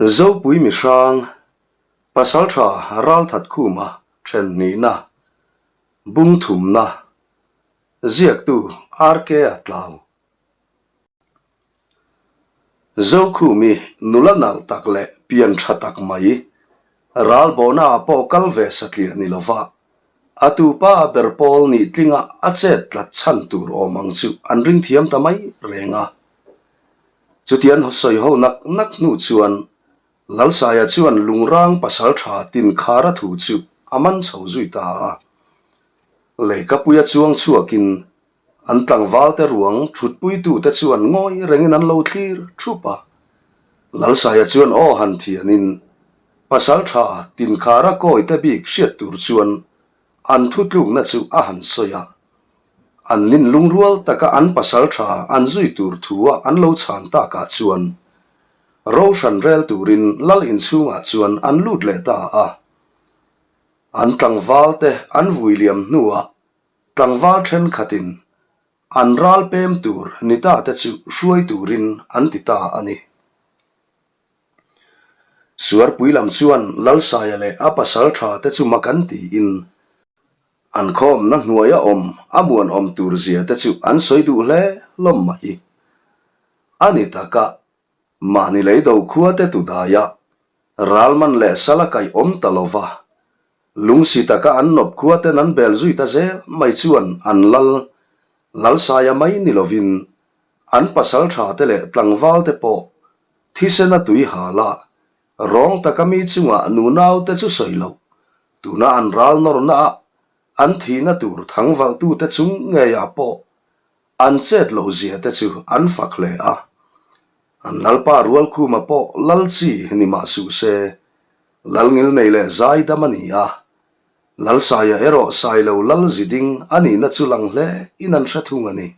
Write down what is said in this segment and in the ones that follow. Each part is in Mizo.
Zopui mihrang, Pasaltha Ralthatkhuma then hnihna, Bung thumna, Ziaktu RK a tlau. Zokhumi nula nalh tak leh pian tha tak mai, ralbawhnaah pawh kal ve satliah ni lova, a tupa ber pawl nih tlinga a chet tlat chhan tur awm ang chu an ring thiam ta mai reng a. Chutian sawi ho nak nak hnu chuan Lalsaia chuan lungrang pasal tha Tinkhara thu chu a man chho zui ta a. Leikapuia chuang chhuakin an tlangvalte ruang thutpuitute chuan ngawi rengin an lo thlir thup a. Lalsaia chuan aw han thianin pasal tha Tinkhara kawite bik hriat tur chuan an thutlukna chu a han sawi a. An nin lungrual taka an pasal tha an zui tur thua an lo chhan takah chuan ro hran rel turin lal inchhungah chuan an lut leh ta a. An tlangval te an vui liam hnuah tlangval thenkhatin an ral pem tur ni ta te chu hruai turin an ti ta a ni. Suarpui lam chuan Lalsaia leh a pasal tha te chu mak an tiin an khawmna hnuaia awm a muanawm tur zia te chu an sawi duh hle hlawm mai. A ni taka, mahni leido khua te tu daia ralman leh sala kaih awm ta lova, lungsi taka an nawp khua ten an bel zui ta zel mai chuan an lal Lalsaia mai ni lovin an pasal tha te leh tlangval te pawh Thisena tui hal a, rawng taka mi chungah nunau te chu sawi loh, tuna an ral nawrna ah an thihna tur thangvalhtute chung ngeiah pawh an chet loh zia te chu an fak hle a. An Lalpa Rualkhuma pawh lal chi ni mah suh se, Lalngil nei leh zaidam a ni a, Lalsaia erawh Sailo lal ziding a nihna chu lang hle in an hre thung a ni.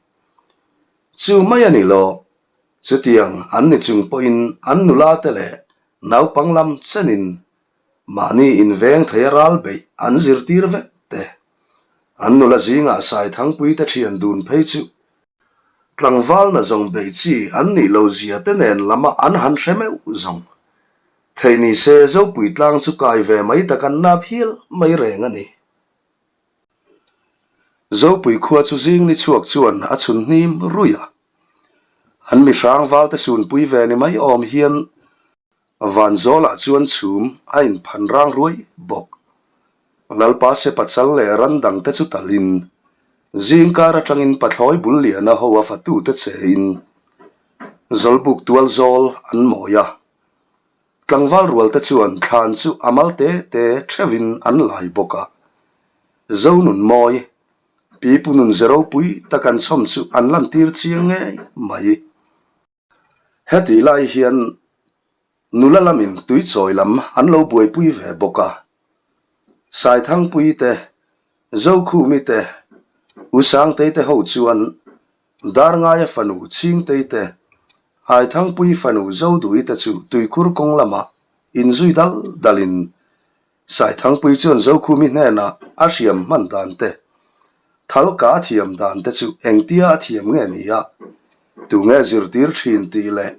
Chu mai a ni lo, Chutiang an ni chung pawhin an nula te leh naupang lam chenin mahni inveng thei a ral beih an zirtir vek te. An nula zingah Saithangpui te thian dun phei chu tlangvalna zawng beih chi an nih lo zia te nen lama an han hre meuh zawng. Thei ni se Zopui tlang chu kai ve mai tak an nap hial mai reng a ni. Zopui khua chu zing ni chhuak chuan a chhun hnim ruih a. An mihrang valte sunpui ve ni mai awm hian Vanzawlah chuan chhum a inphan rang ruai bawk. Lalpa Sepa chal leh ran dangte chu talin zingkar atangin pathlawi bul liana ho a fatute chein Zawlbuk tual zawl an mawi a. Tlangval rualte chuan thlan chu a mal te te theuhin an lai bawk a. Zonunmawi Pipu nun ze ropui tak an chhawm chu an lantir chiang ngei mai. Hetih lai hian nula lamin tuichawi lam an lo buaipui ve bawk a. Saithangpui te, Zokhumi te, U Sangtei te ho chuan Darngaia fanu Chhingtei te, Aithangpui fanu Zodui te chu tuikhur kawng lamah inzui dal dalin Saithangpui chuan Zokhumi hnenah a hriam hman dan te, thalka a thiam dan te chu engtia a thiam nge ni a, tunge zirtir thin tih leh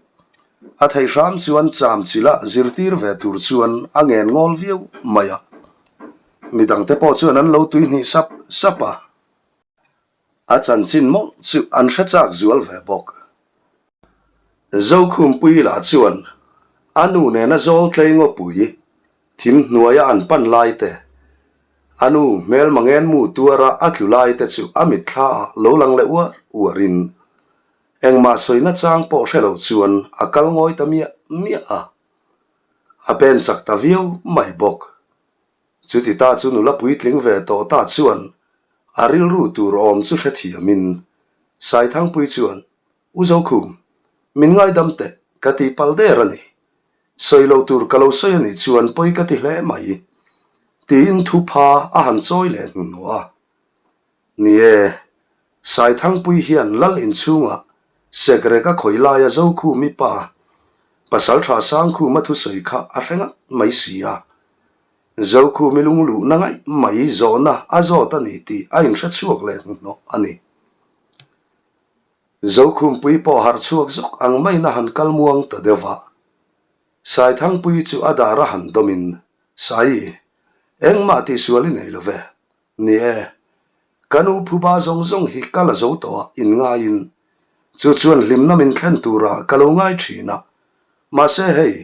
a theih hram chuan cham chila zirtir ve tur chuan a ngen ngawl viau mai a. Midangte pawh chuan an lo tuihnih sap sap a. A chanchin mawlh chu an hre chak zual ve bawk. Zokhumpui lah chuan a nu nena zawl tlei ngawpui thim hnuaia an pan lai te, a nu hmel mangen mu tuara a tlu lai te chu a mitthla ah lo lang leh uar uarin engmah sawina chang pawh hre lo chuan a kal ngawi ta miah miah a. A pen chak ta viau mai bawk. Chuti ta chu nula puitling ve tawh ta chuan a rilru tur awm chu hrethiamin Saithangpui chuan, U Zokhum, min ngaidam teh, ka ti pal der a ni. Sawi lo tur ka lo sawi a nih chuan pawi ka ti hle mai, tiin thupha a han chawi leh hnuhnawh a. Ni e, Saithangpui hian lal inchhungah sekrek a khawih laia Zokhumi pa, Pasaltha Sangkhuma thusawi kha a hre ngat mai si a. Zokhumi lungluhna ngaih mai zawhna a zawt a ni tih a inhre chhuak leh hnuhnawh a ni. Zokhumpui pawh harh chhuak zawk ang maiin a han kal muang ta deuh a. Saithangpuii chu a dar a han dawmin, Saii, engmah tihsual i nei lo ve. Ni e, ka nu phuba zawng zawng hi ka la zo tawh a inngaiin, chu chuan hlimna min thlen turah ka lo ngai thin a. Mahse hei,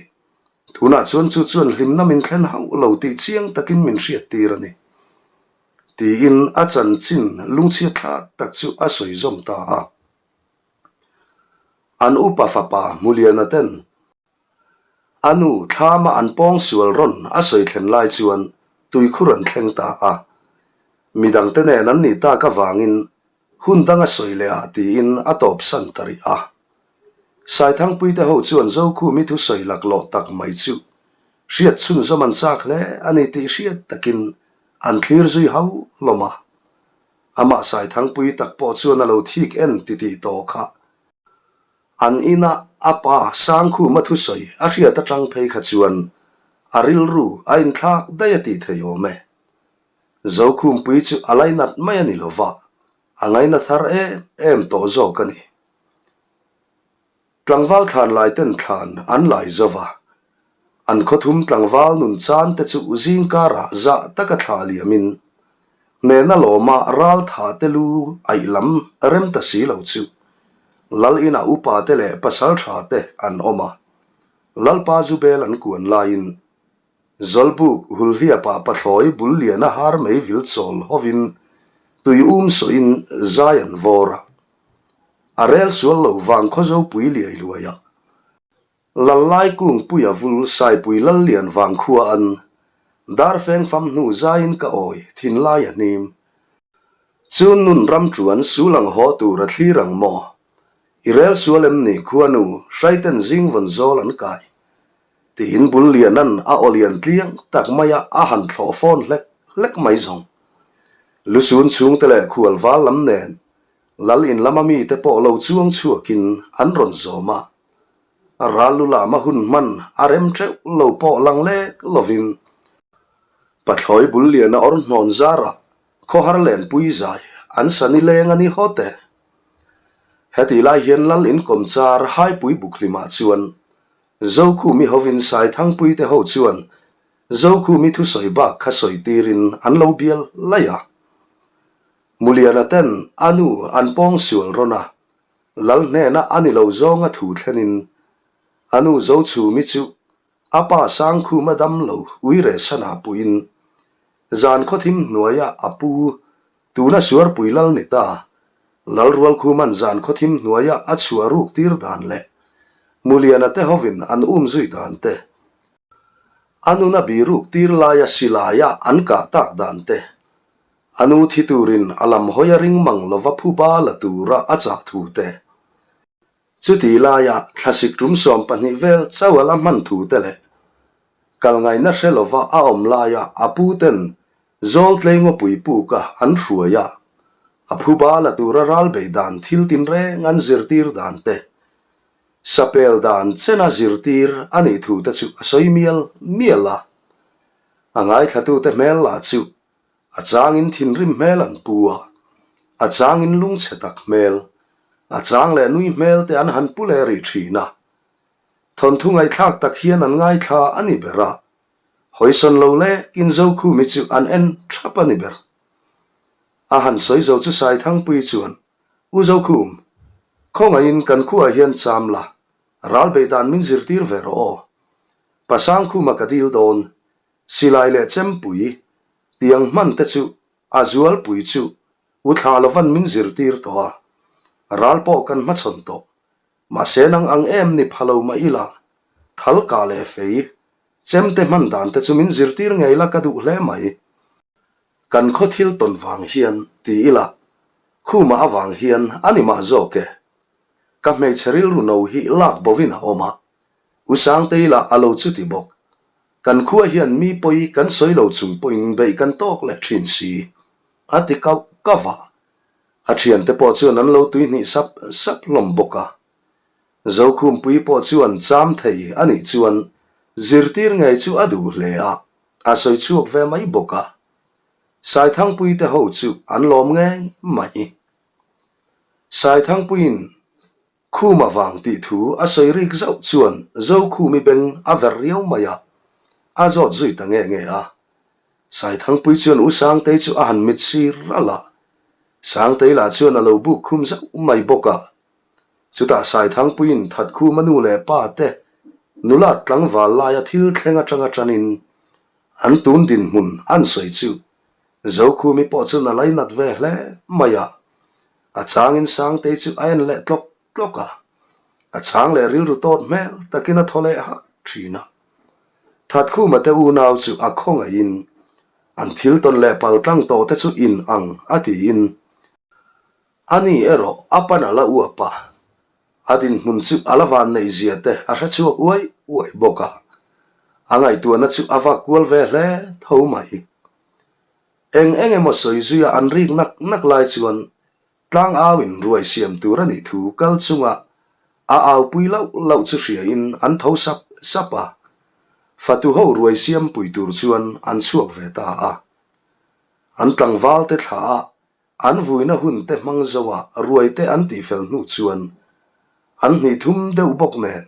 tunah chuan chu chuan hlimna min thlen hauh lo tih chiang takin min hriattir a ni. Tiin a chanchin lungchhiat thlak tak chu a sawi zawm ta a. An upa fapa Hmuliana ten a nu thlama an pawng sual rawn a sawi thlen lai chuan tuikhur an thleng ta a. Midangte nen an nih tak avangin hun dang a sawi leh ah tiin a tawpsan ta rih a. Saithangpuite ho chuan Zokhumi thusawi laklawh tak mai chu hriat chhunzawm an chak hle a ni tih hriat takin an thlir zui hauh hlawm a. Amah Saithangpui tak pawh chuan a lo thik en titih tawh kha. An ina a pa Sangkhuma thusawi a hriat atang phei kha chuan a rilru a inthlak daih a tih thei awm e. Zokhumpui chu a lainat mai a ni lo va, a ngaina thar em em tawh zawk a ni. Tlangval thlan lai ten thlan an lai zo va, an khawthum tlangval nun chan te chu zing karah zah taka thla liamin hnehna lawma ral tha te lu aih lam rem ta si lo chu Lal inah upa te leh pasal tha te an awm a, Lalpa Zubel an kuan laiin Zawlbuk hulhliapah pathlawi bul liana har mei vil chawl hovin tui um sawhin zai an vawr a. A rel sual lo vang khawzopui liai luai a, Lallai kungpuia vul Saipui Lallian vang khua an Darfeng fam hnu zaiin ka awi thinlai a hnim. Chun nun ram chuan sul ang haw tur a thlir ang maw? I rel sual em ni khuanu hraiten zing vawn zawl an kai? Tiin bul lianan a aw lian tliang tak maia a han thlawh fawn hlek hlek mai zawng. Lusun chhungte leh khual val lam nen Lal in lama mite pawh lo chuang chhuakin an rawn zawm a, ral lu lama hun hman a rem teuh lo pawh lang lek lovin Pathlawi bul liana awr hnawn zarah khawhar lenpui zai an sa nileng a ni hawt e. Hetih lai hian Lal in kawmchar Haipui Bukhlimah chuan Zokhumi hovin Saithangpui te ho chuan Zokhumi thusawi bak kha sawi tirin an lo bial laih a. Muliana ten a nu an pawng sual rawn a, Lal hnena a ni lo zawnga thu thlenin a nu Zochhumi chu a pa Sangkhuma dam lo uire sana puiin zan khawthim hnuaia a pu tuna Suarpui Lal ni ta Lalrualkhuman zan khawthim hnuaia a chhuah ruk tir dan leh Muliana te hovin an um zui dan te, a nuna biruk tir laia silaia an kah tak dan te, A nu thi turin a lam hawi a ring mang lova phuba la tura a chah thu te. Chuti laia thlasik tum 12 vel chauh a la hman thu te leh kal ngaihna hre lova a awm laia a pu ten Zawltlei ngawpui puka an hruai a, a phuba la tura ral bei dan thil tinreng an zirtir dan te, sapel dan chena zirtir a nih thu te chu a sawi mial mial a. A ngaithlatute hmel lah chu A changin thinrim hmel an pu a, a changin lungchhe tak hmel, a chang leh nui hmel te an han pu leh rih thin a. Thawnthu ngaihthlak tak hian an ngaithla a ni ber a, hawisawn lo lekin Zokhumi chu an en thap a ni ber. A han sawi zo chu Saithangpui chuan, U Zokhum, khawngaihin kan khuaah hian cham la, ral beih dan min zirtir ve rawh aw. Pasangkhuma ka dil dawn, Silai leh chempui, tiang hman te chu a zualpui chu u thla lovan min zirtir tawh a, ral pawh kan hmachhawn tawh. Mahse nang ang em ni pha lo mah ila, thal kah leh fei, chemte hman dan te chu min zirtir ngei la ka duh hle mai. Kan khaw thil tawn vang hian ti ila, khumah avang hian a ni mah zawk e. Ka hmeichhe rilru no hi lak bovin a awm a, U Sangtei lah a lo chuti bawk. Kan khua hian mi pawi kan sawi lo chung pawhin beih kan tawk leh thin si, a ti kauh kauh a. A thiante pawh chuan an lo tuihnih sap sap hlawm bawk a. Zokhumpui pawh chuan cham thei a nih chuan zirtir ngei chu a duh hle a, a sawi chhuak ve mai bawk a. Saithangpui te ho chu an lawm ngei mai. Saithangpuiin. Khuma vang tih thu a sawi rik zauh chuan Zokhumi beng a ver riau mai a, a zawt zui ta nge nge a. Saithangpui chuan U Sangtei chu a han mit sir ralh a, Sangtei lah chuan a lo buk khum zauh mai bawk a. Chutah Saithangpuiin Thatkhuma nu leh pa te nulat tlangval laia thil thleng atanga tanin an tun dinhmun an sawi chu Zokhumi pawh chuan a lainat ve hle mai a. A changin Sangtei chu a en leh tlawk tlawk a, a chang leh rilru tawt hmel takin a thaw leh hak thin a. Thatkhuma te unau chu a khawngaihin an thil tawn leh pal tlang tawh te chu in ang a tiin ani erawh a pan a la uap a, a dinhmun chu a la van neih zia te a hre chhuak uai uai bawk a, a ngaihtuahna chu a vak kual ve hle tho mai. Eng eng emaw sawi zuia an rik nak nak lai chuan tlang auin ruai siam tur a nih thu kal chunga a aupui loh loh chu hriain an tho sap sap a. Fatu ho ruai siam pui tur chuan an chhuak ve ta a. An tlangval te thla a, an vuina hun te hmang zo a ruai te an tihfel hnu chuan an hnih thum deuh bawk nen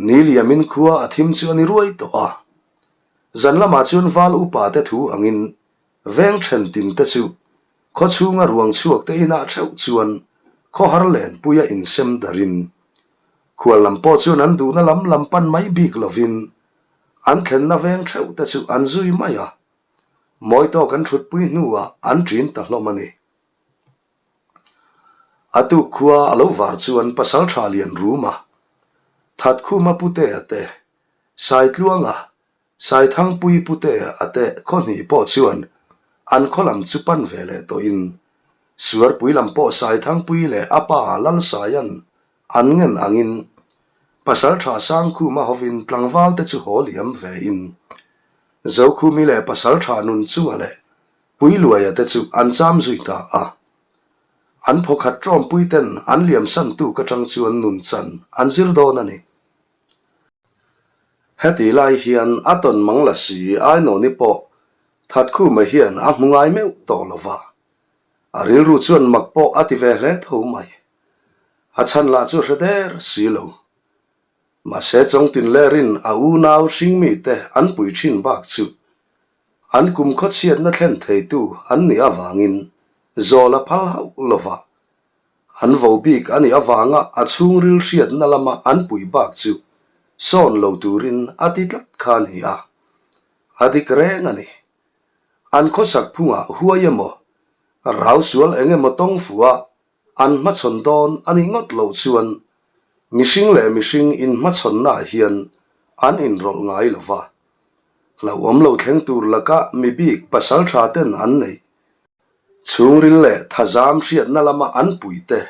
Ni liamin khua a thim chu a ni ruai tawh a. Zan lamah chuan val upa te thu angin veng then tin te chu khaw chhunga ruang chhuak te inah theuh chuan khawhar lenpuia insem darin khual lam pawh chuan an duhna lam lam pan mai bik lovin an thlenna veng theuh te chu an zui mai a. Mawi tawk an thutpui hnuah an ṭin ta hlawm a ni. A tuk khua a lo var chuan Pasalṭha Lianruma, Thatkhuma Putea te, Saitluanga, Saithangpui Putea a te khaw hnih pawh chuan an khaw lam chu pan ve leh tawhin Suarpui lam pawh Saithangpui leh a pa Lalsaia'n an ngen angin Pasalṭha Sangkhuma hovin tlangval te chu haw liam vein Zokhumi leh Pasalṭha Nunchunga leh Puiluaia te chu an cham zui ta a. An phawkhat ṭawmpui ten an liamsan tuk aṭang chuan nun chan an zir dawn a ni. Heti lai hian a tawn mang la si Ainawni pawh Thatkhuma hian a hmu ngai meuh tawh lo va. A rilru chuan mak pawh a ti ve hle tho mai. A chhan lah chu hre der si lo. Mahse Chawngtinlerin a unau hringmite an pui ṭhin bak chu An kum khawchhiatna thlen theitu an nih avangin zawl a phal hauh lo va, an vo bik a nih avanga a chhungril hriatna lama an pui bak chu sawn lo turin a ti tlat kha a ni a, a dik reng a ni. An khawsak phungah huai emaw, rau sual eng emaw tawng fuh a An hmachhawn dawn a nih ngawt loh chuan mihring leh mihring inhmachhawnnaah hian an inrawlh ngai lo va. Hlauhawm lo thleng tur laka mi bik pasal tha ten an neih. Chhungril leh thazam hriatna lama an puite,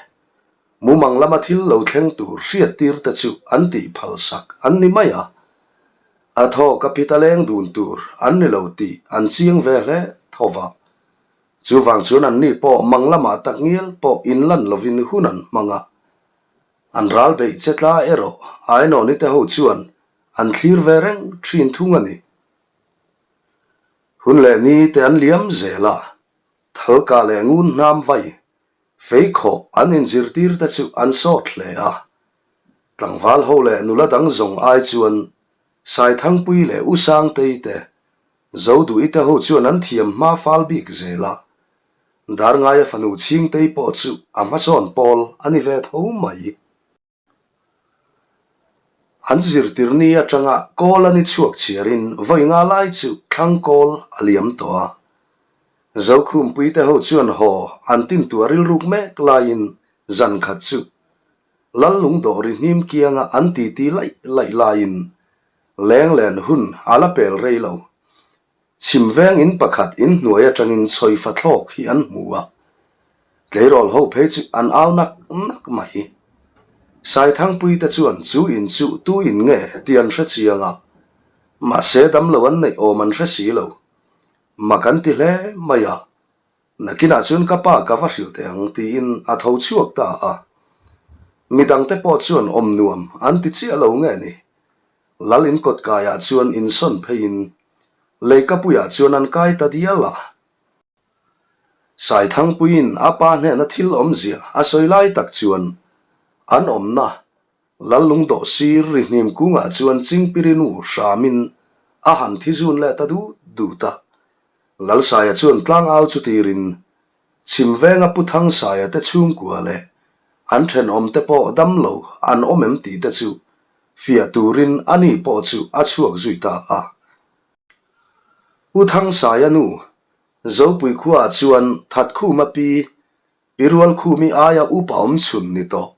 mumang lama thil lo thleng tur hriattir te chu an tih phalsak an ni mai a. A thawk a phit a leng dun tur an ni lo tih an chiang ve hle tho va. Chuvang chuan anni pawh mang lamah tak ngial pawh inlan lovin hun an hmang a. An ral beih che tla erawh Ainawni te ho chuan an thlir ve reng thin thung a ni. Hun leh ni te an liam zel a, Thalka leh Ngun hnam vai feikhawh an inzirtir te chu an sawt hle a. Tlangval ho leh nula dang zawng ai chuan Saithangpui leh U Sangtei te Zoduhite ho chuan an thiam hma fal bik zel a, Darngaia fanu Chhingtei pawh chu a hmasawn pawl a ni ve tho mai. An zirtir ni atanga kawl a ni chhuak chhiarin vawi nga lai chu thlang kawl a liam tawh a. Zokhumpuite ho chuan haw an tintuah rilruk mek laiin zan khat chu Lallungdawh ri hnim kianga an titi laih laih laiin Lenglen hun a la pel rei lo. Chhim veng in pakhat in hnuai atangin chhawifa thlawk hi an hmu a, tleirawl ho phei chu an au nak nak mai. Saithangpui te chuan chu in chu tu in nge tih an hre chiang a, mahse damlo an neih awm an hre si lo. Mak an ti hle mai a, Nakinah chuan ka pa ka va hrilh teh ang tiin a tho chhuak ta a. Midangte pawh chuan awm nuam an ti chiah lo nge ni. Lal in kawt kaiah chuan insawn pheiin leikapuiah chuan an kai ta dial a. Saithangpuiin a pa hnena thil awmzia a sawi lai tak chuan. An awmna Lallungdawh sir ri hnim kungah chuan Chingpirinu hramin a han thi zun leh ta dut dut a. Lalsaia chuan tlangau chu tirin Chhim venga Pu Thangsaia te chhungkua leh an thenawmte pawh damlo an awm em tih te chu fiah turin ani pawh chu a chhuak zui ta a. Pu Thangsaia nu Zopui khuaah chuan Thatkhuma pi Pi Rualkhumi aia upa awm chhun ni tawh.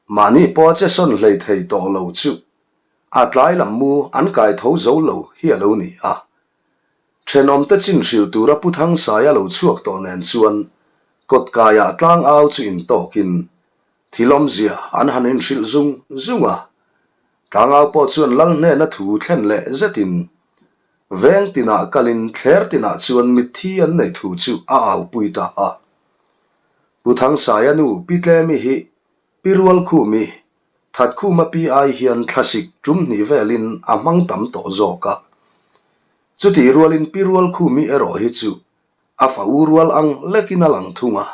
Mahni pawh a che sawn hlei thei tawh lo chu a tlai lam mu an kai tho zo lo hi a lo ni a. Thenawmte chin hrilh tura Pu Thangsaia lo chhuak tawh nen chuan kawtkaiah tlangau chu intawkin thil awmzia an han inhrilh zung zung a. Tlangau pawh chuan lal hnena thu thlen leh zetin veng tinah kalin thler tinah chuan mitthi an neih thu chu a aupui ta a. Pu Thangsaia nu Pi Tlemi hi Pi Rualkhumi Thatkhuma pi ai hian thlasik tum hnih velin a hmang tam tawh zawk a. Chutih rualin Pi Rualkhumi erawh hi chu a fa u rual ang lekin a lang thung a.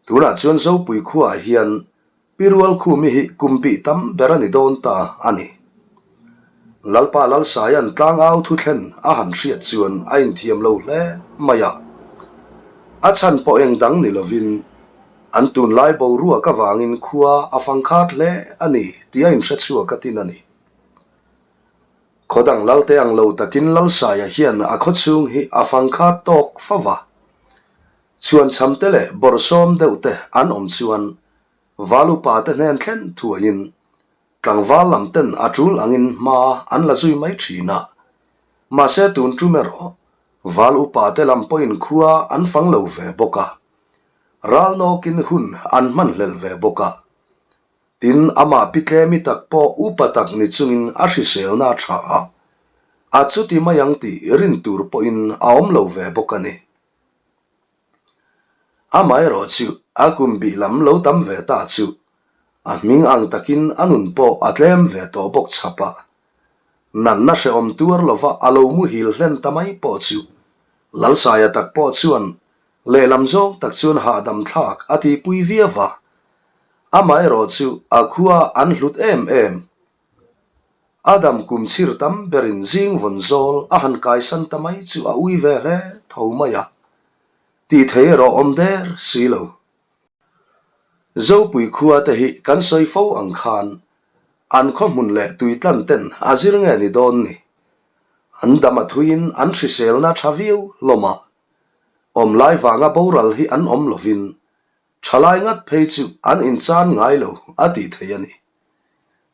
Tunah chuan Zopui khuaah hian Pi Rualkhumi hi kum bih tam ber a ni dawn ta a ni. Lalpa Lalsaia'n tlangau thu thlen a han hriat chuan a inthiam lo hle mai a. A chhan pawh eng dang ni lovin An tunlai boruak avangin khua a fangkhat hle a ni tih a inhre chhuak a tin a ni. Khaw dang lalte ang lo takin Lalsaia hian a khaw chhung hi a fangkhat tawk fo va. Chhuanchham te leh bawrhsawm deuh te an awm chuan Val upa te hnen thlen thuaiin tlangval lam ten a tul angin hma an la zui mai thin a. Mahse tun tum erawh Val upa te lam pawhin khua an fang lo ve bawk a. Ral nawkin hun an hman hlel ve bawk a. Tin, amah pi tlemi tak pawh upa tak ni chungin a hriselna a tha a, a chuti mai ang tih rin tur pawhin a awm lo ve bawk a ni. Amaherawh chu a kum bih lam lo tam ve ta chu a hming ang takin a nun pawh a tlem ve tawh bawk chhap a. Natna hrehawm tuar lova a lo muhil hlen ta mai pawh chu Lalsaia tak pawh chuan Lehlam zawng tak chuan hahdam thlak a tihpui viau va, amaherawh chu a khua an hlut em em. A dam kum chhir tam berin zing vawn zawl a han kaisan ta mai chu a ui ve hle tho mai a, tih thei erawh awm der si lo. Zopui khua te hi kan sawi fo ang khan an khaw hmun leh tuitlan ten a zir nge ni dawn ni. An dam a thuiin an hriselna tha viau hlawm a, Awm lai vanga boral hi an awm lovin thalai ngat phei chu an inchan ngai lo a tih thei a ni.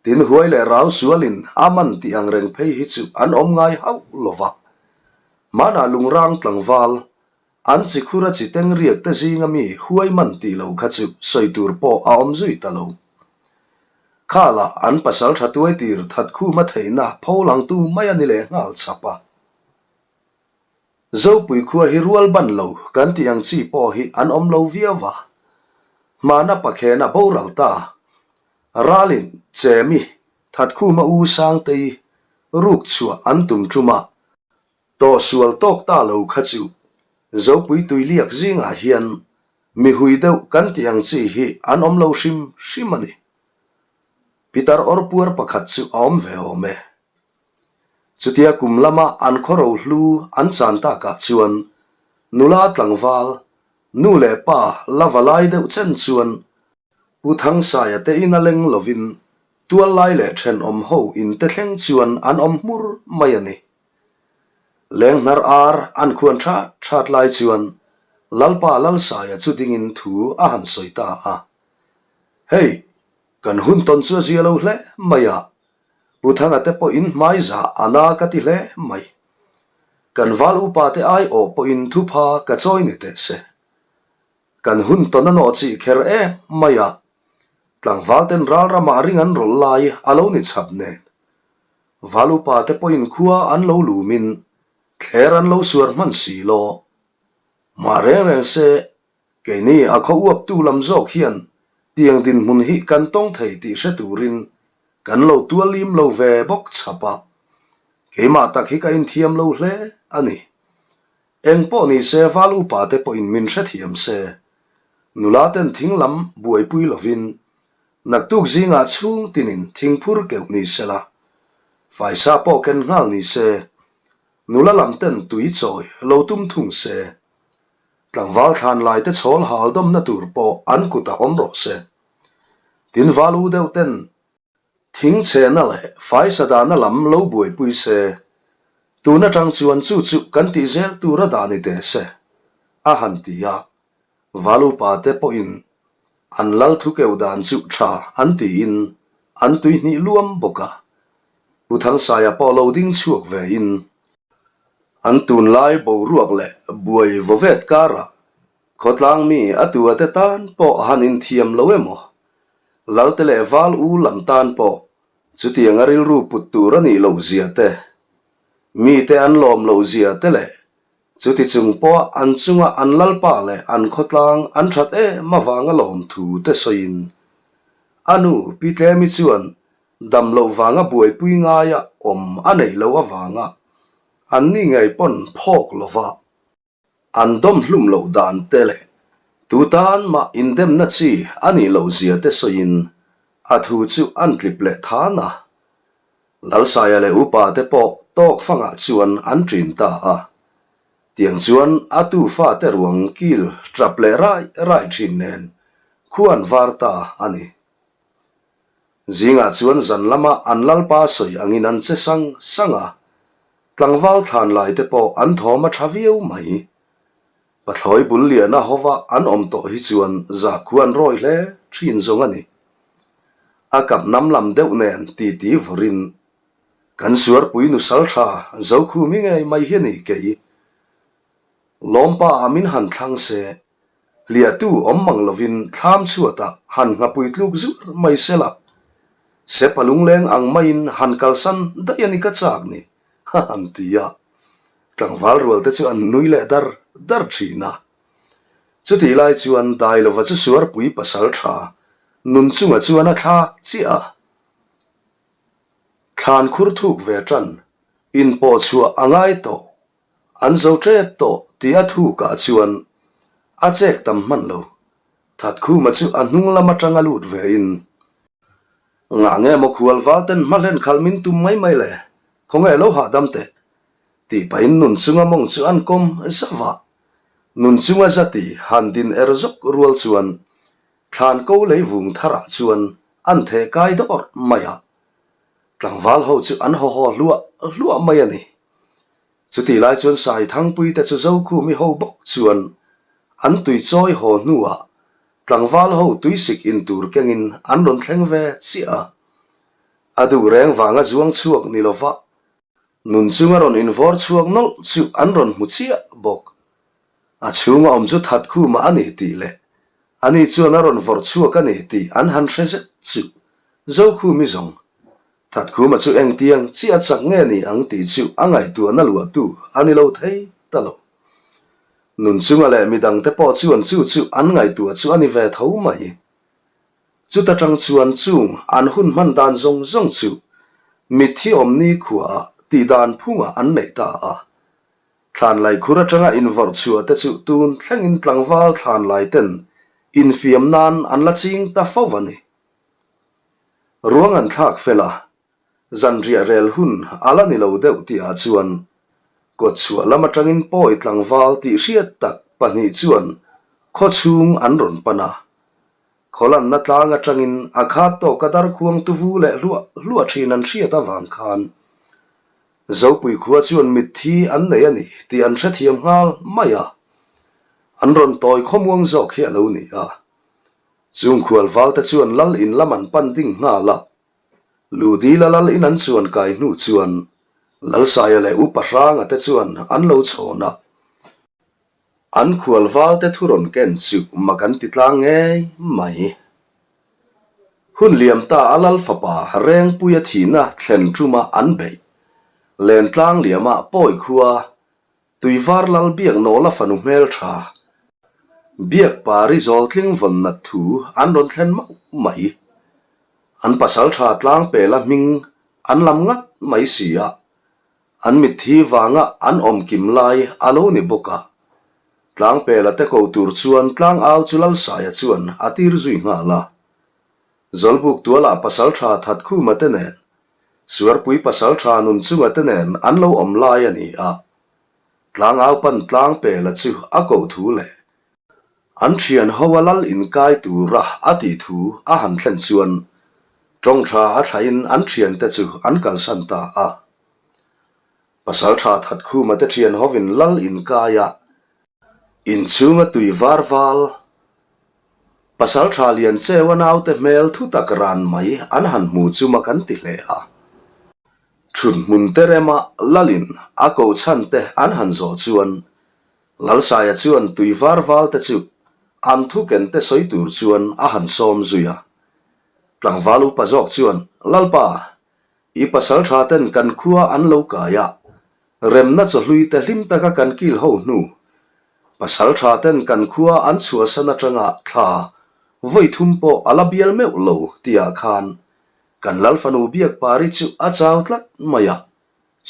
Tin huai leh rau sualin a man tih ang reng phei hi chu an awm ngai hauh lova. Hmanah lungrang tlangval, an chi khura chi teng riak te zinga mi huai man tih lo kha chu sawi tur pawh a awm zui ta lo. Khalah an pasal tha tuai tir that khuma theihna pho langtu mai a ni leh nghal chhap a. Zopui khua hi rual ban lo kan tih ang chi pawh hi an awm lo viau va. Hmana pakhena boral ta. Ralin Chemi Thatkhuma u Sangtei ruk chhuah an tum tum a, tawh sual tawk ta lo kha chu Zopui tuiliak zingah hian mi hui deuh kan tih ang chi hi an awm lo hrim hrim a ni. Pitar awrpuar pakhat chu a awm ve awm e. Chutia kum lama an khaw rohlu an chan takah chuan nula tlangval, nu leh pa la va lai deuh chen chuan Pu Thangsaia te ina leng lovin tual lai leh thenawm ho in te thleng chuan an awm hmur mai a ni. Lenghnar ar an khuan that that lai chuan Lalpa Lalsaia chu dingin thu a han sawi ta a, Hei, kan hun tawn chu a zia lo hle mai a, Pu Thanga te pawhin hmai zah a na ka ti hle mai. Kan val upa te ai awh pawhin thupha ka chawi ni teh se. Kan hun tawn a nawh chih kher em mai a, tlangval ten ral ramah ring an rawlh lai a lo ni chhap nen. Val upa te pawhin khua an lo lumin thler an lo suar hman si law. Mah reng reng se Keini a khaw uaptu lam zawk hian tiang dinhmun hi kan tawng thei tih hre turin kan lo tualim lo ve bawk chhap a, keimah tak hi ka inthiam lo hle a ni. Eng pawh ni se val upa te pawhin min hrethiam se, nula ten thing lam buaipui lovin. Naktuk zingah chhung tinin thingphur keuh ni se la, faisa pawh ken nghal ni se, nula lam ten tui chawi lo tum thung se, tlangval thlan lai te chhawl hal dawmna tur pawh an kutah awm rawh se. Tin val u deuh ten Thing chhehna leh faisa dahna lam lo buaipui se, tun atang chuan chu chu kan tih zel tur a dah ni teh se, a han ti a. Valupa te pawhin an lal thu keuh dan chu tha an tiin an tuihnih luam bawk a. Pu Thangsaia pawh lo ding chhuak ve in, an tunlai boruak leh buai vawvet karah khawtlang mi a tua te tan pawh han inthiam lo emaw Lalte leh val u lam tan pawh chutiang a rilru put tur a nih loh zia te, mite an lawm loh zia te leh chuti chung pawha an chunga an lalpa leh an khawtlang an that em avanga lawm thu te sawiin a nu Pi Tlemi chuan dam loh vanga buaipui ngaia awm a neih loh avanga an ni ngei pawn phawk lova An dawm hlum loh dan te leh tu tan mah indemna chi a nih loh zia te sawiin a thu chu an tlip leh than a. Lalsaia leh upa te pawh tawk fangah chuan an ṭin ta a. Tiang chuan a tu fate ruang kil ṭap leh rai rai ṭhin nen khuan var ta a ni. Zingah chuan zan lama an lalpa sawi angin an che sang sang a, tlangval thlan lai te pawh an thawm a tha viau mai. Pathlawi bul liana hova an awm tawh hi chuan zakhua an rawi hle thin zawng a ni. A kap nam lam deuh nen titi vawrin, Kan suarpui nusal tha Zokhumi ngei mai hi a ni kei. Lawmpa ah min han thlang se, Hliahtu awm mang lovin thlam chhuatah han nghapui tluk zur mai sela, Sepa lungleng ang maiin han kalsan daih a ni ka chak ni, a han ti a. Tlangval rualte chu an nui leh dar dar thin a. Chutih lai chuan Dailova chu suarpui pasal tha nun chunga chuan a thlak chiah a. Thlan khur thuk ve tan, inpawh chhuah a ngai tawh An zo tep tawh tih a thukah chuan a chek tam hman lo. Thatkhuma chu a hnung lam atanga lut vein, Ngah nge maw khual val ten hma hlen khalh min tum mai mai le, khawnge lo hahdam teh? tih pahin nun chunga mawng chu an kawm zauh a. Nun chunga zati han din er zawk rual chuan thlan ko lei vung tharah chuan an theh kai dawrh mai a. Tlangval ho chu an haw haw hluah hluah mai a ni. Chutih lai chuan Saithangpui te chu Zokhumi ho bawk chuan an tui chawi haw hnuah tlangval ho tuisik in tur kengin an rawn thleng ve chiah a. A duh reng vanga zuang chhuak ni lova nun chunga rawn invawr chhuak nawlh chu an rawn hmu chiah bawk. A chhunga awm chu Thatkhuma a ni tih leh ani chuan a rawn vawrh chhuak a ni tih an han hre zet chu Zokhumi zawng Thatkhuma chu engtiang chiah chak nge ni ang tih chu a ngaihtuahna luahtu a ni lo thei ta lo. Nunchunga leh midangte pawh chuan chu chu an ngaihtuah chu a ni ve tho mai. Chuta tang chuan chung an hun hman dan zawng zawng chu mitthi awmni khuaah tih dan phungah an neih ta a. Thlanlai khur atanga invawrh chhuah te chu tun thlengin tlangval thlanlai ten infiam nan an la ching ta fo a ni. Ruang an thlak fel a, zanriah rel hun a la ni lo deuh tihah chuan kawtchhuah lam atangin pawi tlangval tih hriat tak pahnih chuan khaw chhung an rawn pan a. Khawlanna tlang atangin a khat tawka darkhuang tuvu leh hluah hluah thin an hriat avang khan Zopui khua chuan mitthi an nei a ni tih an hrethiam nghal mai a, an rawn tawi khawmuang zawk hi a lo ni a. Chung khual valte chuan lal in lam an pan ding nghal a. Ludila lal in an chuan kai hnu chuan Lalsaia leh Upa Hranga te chuan an lo chhawn a. An khual valte thu rawn ken chu mak an ti tlang ngei mai. Hun liam ta a lal fapa Rengpuia thihna thlen tuma an beih. Lentlang liama pawi khua Tuivar lal biak nawla fanu hmel tha, biak pari zawl tling vawn nat thu an rawn thlen mauh mai. An pasal tha tlang pela hming an lam ngat mai si a, an mitthi vanga an awm kim lai a lo ni bawk a. Tlang pela te ko tur chuan tlang au chu Lalsaia chuan a tir zui nghal a. Zawlbuk tualah pasalṭha Thatkhuma te nen, Suarpui pasalṭha Nunchunga te nen an lo awm lai a ni a. Tlangau pan Tlangpela chu a koh thu leh an thian ho a lal inkai tura a tih thu a han thlen chuan ṭawngṭha a thlahin an thiante chu an kalsan ta a. Pasalṭha Thatkhuma te thian hovin lal inkaia inchhunga tui var val Pasalṭha Liancheua naute hmel thu tak ran mai an han hmu chu mak an ti hle a. Ṭhut hmun te rema lalin a koh chhan te an han zawh chuan Lalsaia chuan tui var val te chu an thu ken te sawi tur chuan a han sawm zui a. Tlangval upa zawk chuan, Lalpa, i pasalṭha ten kan khua an lo kai a, remna chawhlui te hlim taka kan kil ho hnu, pasalṭha ten kan khua an chhuahsan aṭanga thla vawi thum pawh a la bial meuh lo tihah khan kan Lalfanu Biakpari chu a chau tlat mai a,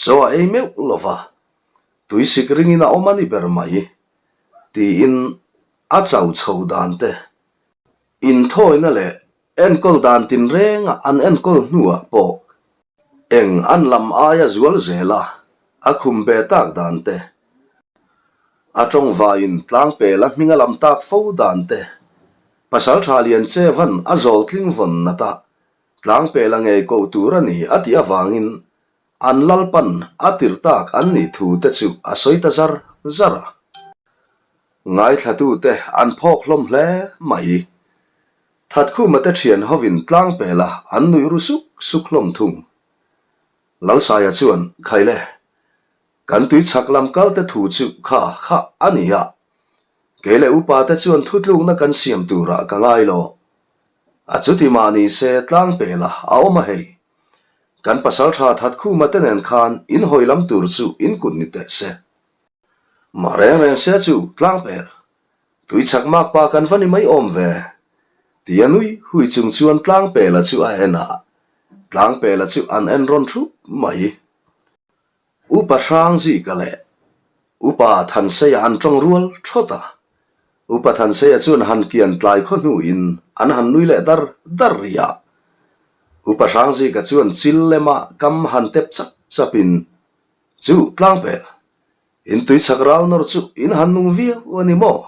chaw a ei meuh lo va. Tuisik ringin a awm a ni ber mai, tiin a chau chho dan te, inthawina leh enkawl dan tinrenga an enkawl hnuah pawh eng an lam aia zual zela a khum ve tak dan te, a tawngvaiin tlangpel a hming a lam tak fo dan te, Pasaltha Lianchevan a zawl tling vawn nata tlangpel a ngei koh tur a ni a tih avangin An lalpan a tirh tak an nih thu te chu a sawi ta zar zar a. Ngaithlatute an phawk hlawm hle mai. Thatkhuma te thian hovin tlangpela an nuih ru suk suk hlawm thung. Lalsaia chuan, Khaile, kan tui chhak lam kal te thu chu kha kha a ni a. Kei leh upa te chuan thutlukna kan siam turah ka ngai lo. A chuti mah ni se tlangpela a awm a hei. Kan pasaltha Thatkhuma te nen khan in hawi lam tur chu in kut ni teh se. Mah reng reng se chu tlangpel, tui chak mak pa kan va ni mai awm ve, tia nui hui chung chuan tlangpela chu a en a, tlangpela chu an en rawn thup mai. Upa Hrangzika leh Upa Thanseia an tawng rual thawt a. Upa Thanseia chuan han kian tlai khaw hnuin an han nui leh dar dar rih a. Upa Hrangzika chuan chil lema kam han tep chap chapin, Chu tlangpel, in tuichhak ral nawr chu in han nung viau a ni maw?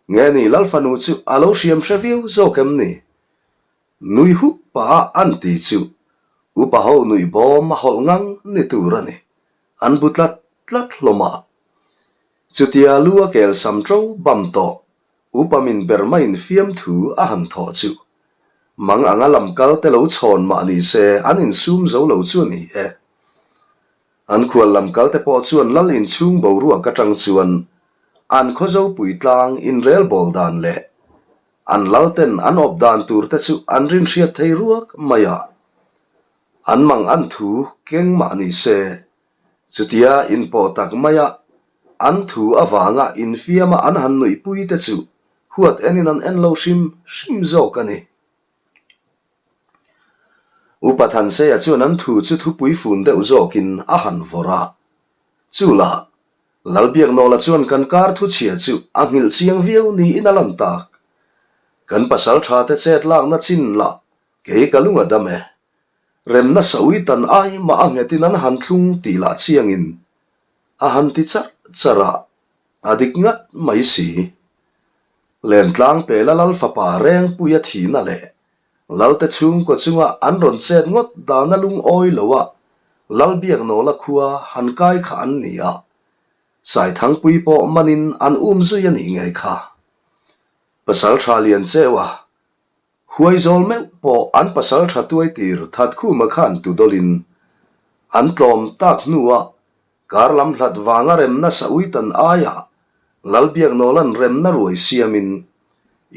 Nge ni Lalfanu chu a lo hriam hre viau zawk em ni? Nui hup pah a an ti chu upa ho nuih bawm a hawlh ngang ni tur a ni. An bu tlat tlat hlawm a. Chutia lu a kel sam ṭo bam tawh upa min ber maiin fiamthu a han thawh chu. Mang anga lam kal te lo chhawn mah ni se an insum zo lo chu a ni e. An khual lam kal te pawh chuan lal inchhung boruak aṭang chuan an khawzopui tlang inrelbawl dan leh An lalten an awp dan tur te chu an rinhriat thei ruak mai a, an mang an thu keng mah ni se, chutia inpawh tak maia an thu avanga infiama an han nuihpui te chu huat enin an en lo hrim hrim zawk a ni. Upa Thanseia chuan an thu chu thupui fun deuh zawkin a han vawrh a, chu lah Lalbiaknawla chuan kan kar thu chhia chu a nghilh chiang viau niin a lan tak. Kan pasal tha te chet lakna chin lah kei ka lung a dam e. Remna saui tan ai mah a nghetin an han thlung tih lah chiangin a han ti charh charh a, a dik ngat mai si. Lentlang pela Lal fapa Rengpuia thihna leh Lalte chhungkaw chunga an rawn chet ngawt dana lungawi loa Lalbiaknawla khua han kai kha an ni a, Saithangpui pawh manin an um zui a nih ngei kha. Pasaltha Liancheua Huaizawl meuh pawh an pasaltha tuaitir Thatkhuma khan tudawlin an tlawm tak hnuah Kar lam hlat vanga remna Sawitan aiah Lalbiaknawla'n remna ruai siamin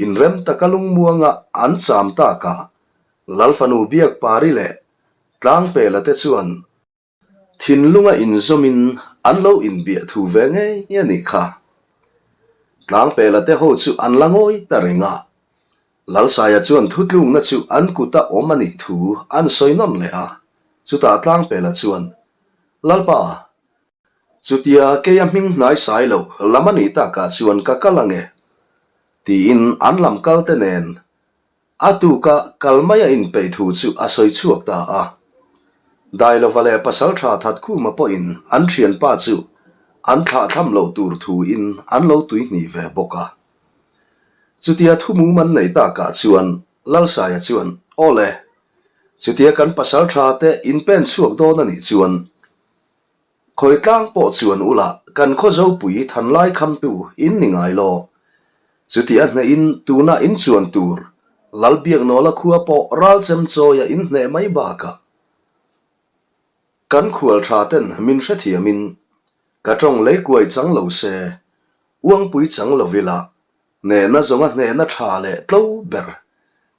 inrem taka lungmuanga an cham takah Lalfanu Biakpari leh Tlangpela te chuan thinlunga inzawmin an lo inbiah thu ve ngei a nih kha. Tlangpela te ho chu an la ngawi ta reng a, Lalsaia chuan thutlukna chu an kuta awm a nih thu an sawi nawn leh a, chutah Tlangpela chuan, Lalpa, chutia keia hming hnai sai loh lam a nih takah chuan ka kal ange, tiin an lam kal te nen. A tuka kal mai a inpeih thu chu a sawi chhuak ta a. Dailova leh Pasalṭha Thatkhuma pawhin an ṭhianpa chu an thlahthlam loh tur thuin an lo tuihnih ve bawk a. Chutia thumum an nei takah chuan Lalsaia chuan, Aw le, chutia kan pasalṭha te inpen chhuak dawn a nih chuan, Khawi tlang pawh chuan ula kan khaw zopui thanlai khamtu in ni ngai lo. Chuti a hnehin tuna in chuan tur Lalbiaknawla khua pawh ralchem chawia in hneh mai bakah kan khual tha ten min hrethiamin ka tawng lei kuai chang lo se, uangpui chang lo ila Hnehna zawnga hnehna tha leh tlo ber,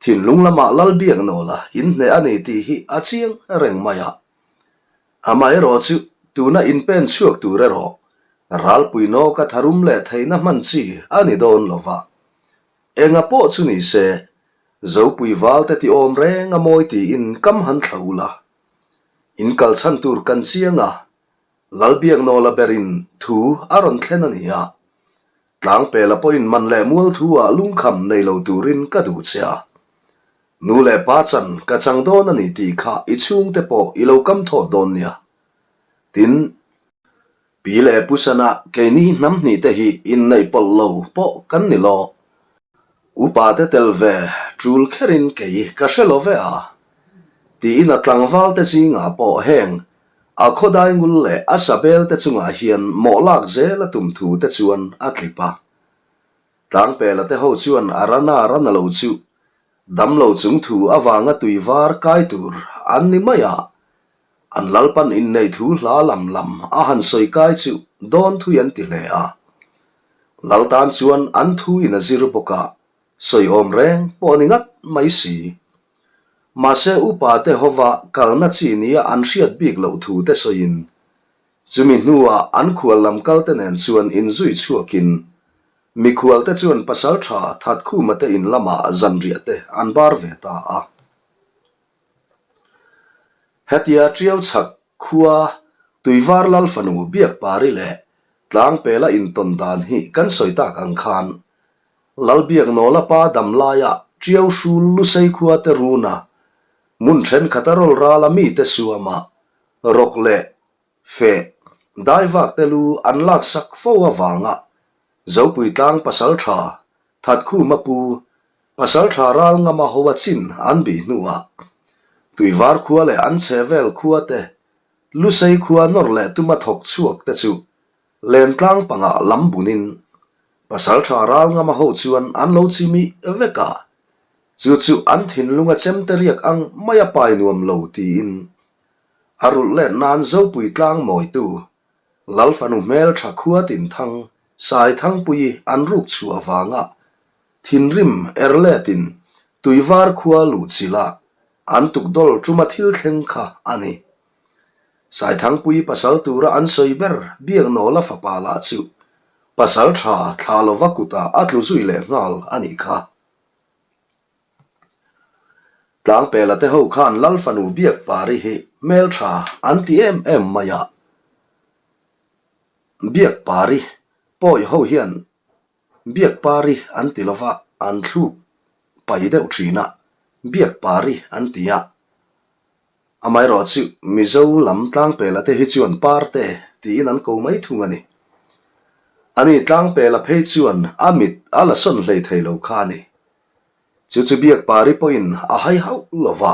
thinlung lamah Lalbiaknawla inhneh a ni tih hi a chiang reng mai a. Amaherawh chu tuna inpen chhuak tur erawh ralpui nawka tharum leh theihna hman chi a ni dawn lo va. Enga pawh chu ni se, Zopui valte ti awm reng a mawi tiin kam han thla ula. In kal chhan tur kan chiang a, Lalbiaknawla berin thu a rawn thlen a ni a. Tlangpela pawhin man leh mual thu ah lungkham nei lo turin ka duh che a. Nu leh pa chan ka chang dawn a ni tih kha i chhungte pawh i lo kam thawt dawn nia. Tin, pi leh pu sana keini hnam hnih te hi inneih pawlh lo pawh kan ni lo. Upa te tel ve tul kherin kei ka hre lo ve a. Tiin a tlangval te zingah pawh heng A khawdai ngul leh a sabel te chungah hian mawh lak zel a tum thu te chuan a tlip a. Tlangpela te ho chuan a rana rana lo chu damlo chung thu avanga tui var kai tur an ni mai a, an lalpan inneih thu hla lam lam a han sawi kai chu dawn thui an ti hle a. Lal tan chuan an thu in a zir bawk a, Sawi awm reng pawh ni ngat mai si. Mahse upa te hova kalna chi nia an hriat bik loh thu te sawiin, chumi hnuah an khual lam kal te nen chuan inzui chhuakin mikhual te chuan pasal tha Thatkhuma te in lamah zanriah te an bar ve ta a. Hetia Tiau chhak khua Tuivar Lal fanu Biakpari leh Tlangpela intawn dan hi kan sawi tak ang khan Lalbiaknawla pa dam laia Tiau hrul Lusei khua te runa hmun thenkhat a rawl rala mite suama rawk leh feh daivak te lu an laksak fo avanga Zopui tlang pasal tha Thatkhuma pu Pasalṭha ral ngama ho a chin an bih hnuah Tuivar khua leh an chhehvel khua te, Lusei khua nawr leh tuma thawk chhuak te chu Lentlang pangah lam bunin Pasalṭha ral ngama ho chuan an lo chimih vek a, chu chu an thinlunga chemte riak ang mai a pai nuam lo tiin a rulh let nan Zopui tlang mawitu Lalfanu hmelṭha khua tinthang Saithangpuii an ruk chhuah vanga Thinrim erletin Tuivar khua luhchilh a an tukdawl tuma thil thleng kha a ni. Saithangpui pasal tura an sawi ber Biaknawla fapa lah chu pasal tha thla lova kutah a tlu zui leh nghal a nih kha. Tlangpela te ho khan Lal fanu Biakpari hi hmeltha an ti em em mai a. Biakpari pawi ho hian Biakpari an ti lova an thluk pai deuh thin a, Biakpari an ti a. Amaherawh chu Mizo lam tlangpela te hi chuan Parte tiin an ko mai thung a ni. Ani tlangpela phei chuan a mit a la sawn hlei thei lo kha a ni. Chu chu Biakpari pawhin a hai hauh lo va.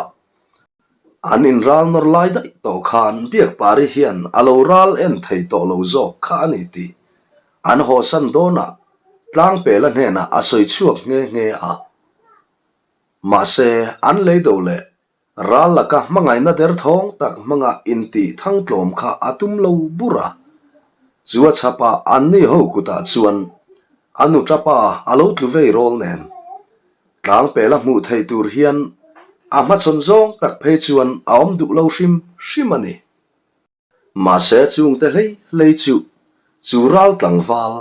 An inral nawr lai daih tawh khan Biakpari hian a lo ral en thei tawh lo zawk kha a ni tih an hawsan dawnah Tlangpela hnenah a sawi chhuak nghe nghe a. Mahse, an lei do leh Ral laka hmangaihna derthawng tak hmanga intih thangtlawm kha a tum lo bur a. Chu a chhapah anni ho kutah chuan a nu tapa a lo tlu vei rawl nen. Tlangpela hmuh theih tur hian a hmachhawn zawng tak phei chuan a awm duh lo hrim hrim a ni. Mahse chungte hlei hlei chu chu ral tlangval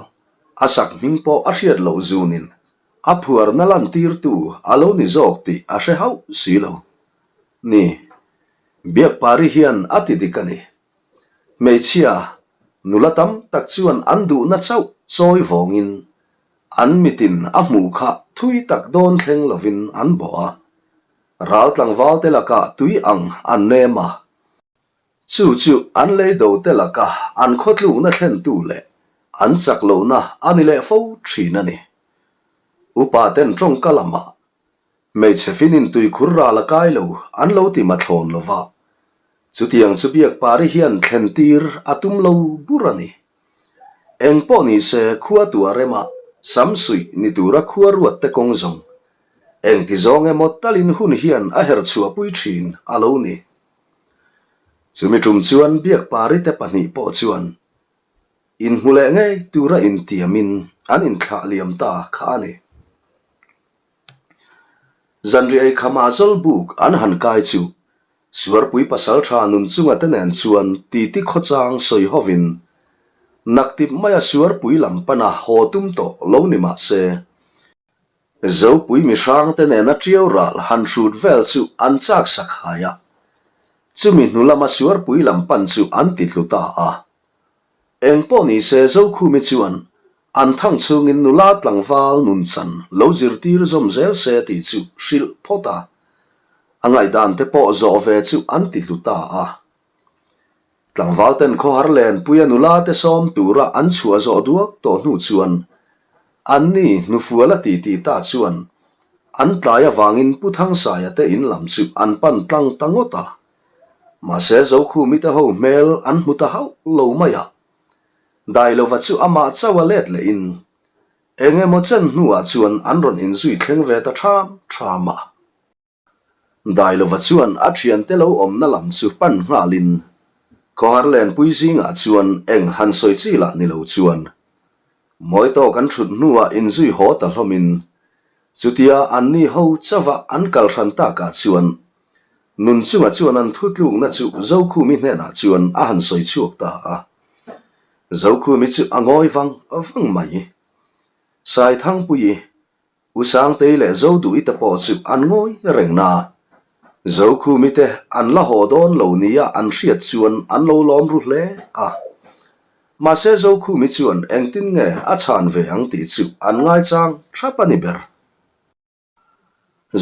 a sak hming pawh a hriat loh zunin a phuarna lantirtu a lo ni zawk tih a hre hauh si lo. Ni, Biakpari hian a ti dik a ni. Hmeichhia, nula tam tak chuan an duhna chauh chawi vawngin. An mitin a hmuh kha thui tak dawn thleng lovin an bawh a, ral tlangvalte lakah tui ang an nem a. Chu chu an leido te laka an khawtlukna thlentu leh an chak lohna a ni leh fo thin a ni. Upa ten tawngka lamah Hmeichhe finin tuikhur ral a kai lo an lo ti mathlawn lo va, chutiang chu Biakpari hian thlen tir a tum lo bur a ni. Eng pawh ni se khua tua rema sam suih ni tura khua ruat te kawng zawng engti zawng emaw talin hun hian a her chhuahpui thin a lo ni. Chumi tum chuan Biakpari te pahnih pawh chuan inhmu leh ngei tura intiamin an inthlah liam ta kha a ni. Zanriah ei khama Zawlbuk an han kai chu Suarpui pasaltha nun chunga te nen chuan titi khawchang sawi hovin naktip maia Suarpui lam pana haw tum tawh lo ni mah se, Zopui mihrang te nena ṭiau ral han hrut vel chu an chak sak hai a, chumi hnu lama Suarpui lam pan chu an ti tlu ta a. Eng pawh ni se Zokhumi chuan an thang chhungin nula tlangval nunchan lo zirtir zawm zel se tih chu hrilh phawt a, a ngaihdan te pawh zawh ve chu an ti hlu ta a. Tlangval ten khawhar lenpuia nula te sawm tura an chhuah zawh duak tawh hnu chuan anni hnufual a ti tih ta chuan an tlai avangin Pu Thangsaia te in lam chu an pan tlang ta ngawt a. Mahse Zokhumi te ho hmel an hmu ta hauh lo mai a. Dailova chu amah chauh a let lehin eng emaw chen hnuah chuan an rawn inzui thleng ve ta ṭham ṭham a. Dailova chuan a ṭhiante lo awmna lam chu pan nghalin khawhar lenpui zingah chuan eng han sawi chi lah ni lo chuan mawi tawk an ṭhut hnuah inzui haw ta hlawmin chutia anni ho chauha an kal hran takah chuan Nun chungah chuan an thutlukna chu Zokhumi hnenah chuan a han sawi chhuak ta a. Zokhumi chu a ngawi vang vang mai. Saithangpuii, U Sangtei leh Zoduhi te pawh chu an ngawi reng na. Zokhumi te an la haw dawn lo nia an hriat chuan an lo lawm ru hle a. Mahse Zokhumi chuan engtin nge a chhan ve ang tih chu an ngaichang thap a ni ber.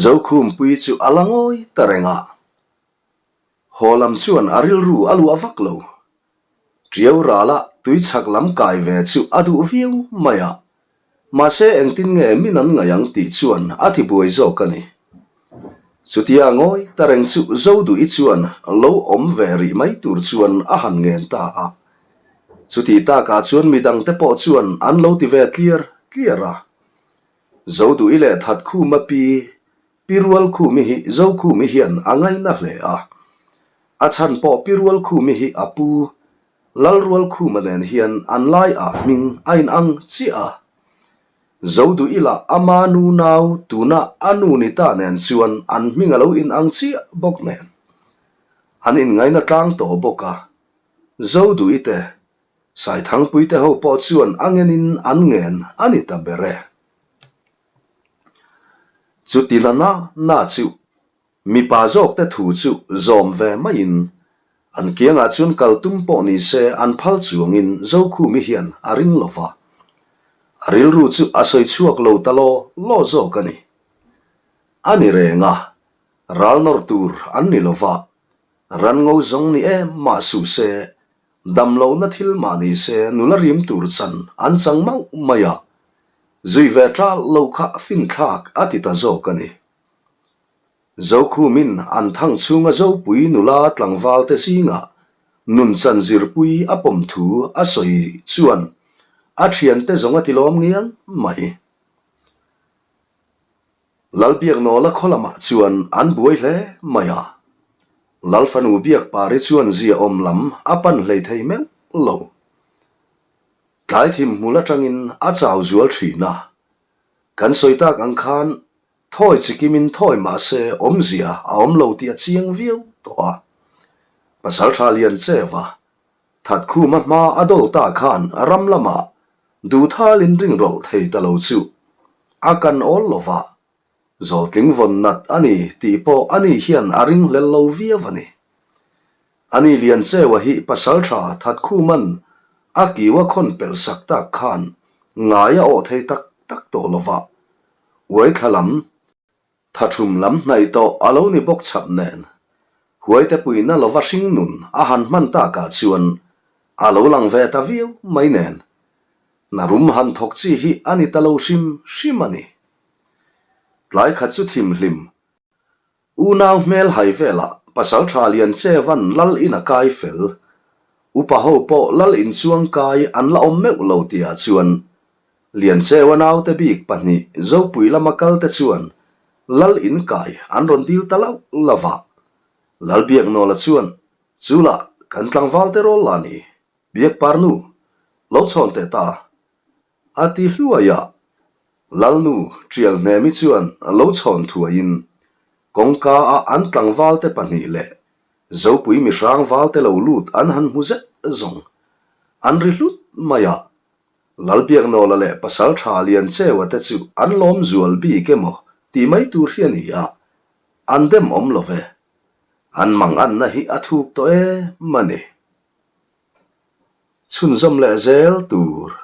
Zokhumpui chu a la ngawi ta reng a, haw lam chuan a rilru a luah vak lo. Ṭiau rala tui chhak lam kai ve chu a duh viau mai a, mahse engtin nge min an ngaih ang tih chuan a ti buai zawk a ni. Chutia ngawi ta reng chu Zoduhi chuan lo awm ve rih mai tur chuan a han ngen ta a. Chutih takah chuan midangte pawh chuan an lo ti ve tliar tliar a. Zoduhi leh Thatkhuma pi, Pi Rualkhumi hi Zokhumi hian a ngaina hle a. A chhan pawh Pi Rualkhumi hi a pu, Lalrualkhuma nen hian an lai ah hming a inang chiah a. Zoduhi lah ama nu nau tuna a nu ni ta nen chuan an hming a lo inang chiah bawk nen. An inngaina tlang tawh bawk a. Zoduhi te Saithangpui te ho pawh chuan a ngenin an ngen a ni ta ber e. Chuti na na na chu mipa zawk te thu chu zawm ve maiin an kiangah chuan kal tum pawh ni se an phal chuangin Zokhumi hian a ring lo va. A rilru chu a sawi chhuak lo ta law law zawk a ni. A ni reng a, ral nawr tur an ni lo va, ran ngo zawng ni em mah suh se Damlohna thil mah ni se nula rim tur chan an chang mauh mai a, zui ve ṭal lo kha finthlak a ti ta zawk a ni. Zokhumin an thang chhunga Zopui nula tlangval te zingah nunchan zirpui a pawm thu a sawi chuan a ṭhiante zawng a ti lawm ngiang mai. Lalbiaknawla khaw lamah chuan an buai hle mai a, Lalfanu Biakpari chuan ziaawm lam a pan hlei thei meuh lo. Tlai thim hmul atangin a chau zual thin a, kan sawi tak ang khan thawi chikimin thawi mah se awmzia a awm lo tih a chiang viau tawh a. Pasaltha Liancheva Thatkhuma hma a dawl ta khan ram lamah duhthalin ringrawlh thei ta lo chu a kan awl lo va, zawltling vawn nat a ni tih pawh ani hian a ringhlel lo viau a ni. Ani Liancheua hi pasaltha Thatkhuman a kiu a khawn pelh sak tak khan ngai a awh thei tak tak tawh lo va, uaithla lam, thathum lam hnaih tawh a lo ni bawk chhap nen, huaite puihna lova hringnun a han hman takah chuan a lo lang ve ta viau mai nen, hna rum han thawk chi hi a ni ta lo hrim hrim a ni. Tlai khat chu thimhlim Unau hmel hai velah Pasalṭha Lianchevan lal in a kai fel. Upa ho pawh lal inchuang kai an la awm meuh lo tihah chuan Liancheua naute bik pahnih Zopui lama kal te chuan lal in kai an rawn dil ta lauh lauh a. Lalbiaknawla chuan, Chulah kan tlangval te rawl la ni, Biakparnu, lo chhawn teh ta. A ti hluai a, Lalnu Ṭialhnemi chuan lo chhawn thuaiin kawngka a an tlangvalte pahnih leh Zopui mihrang valte lo lut an han hmu zet zawng an ri hlut mai a, Lalbiaknawla leh Pasalṭha Liancheua te chu an lawm zual bik emaw tih mai tur hi a ni a, an dem awm lo ve. An manganna hi a thuk tawh em a ni. Chhunzawm leh zel tur.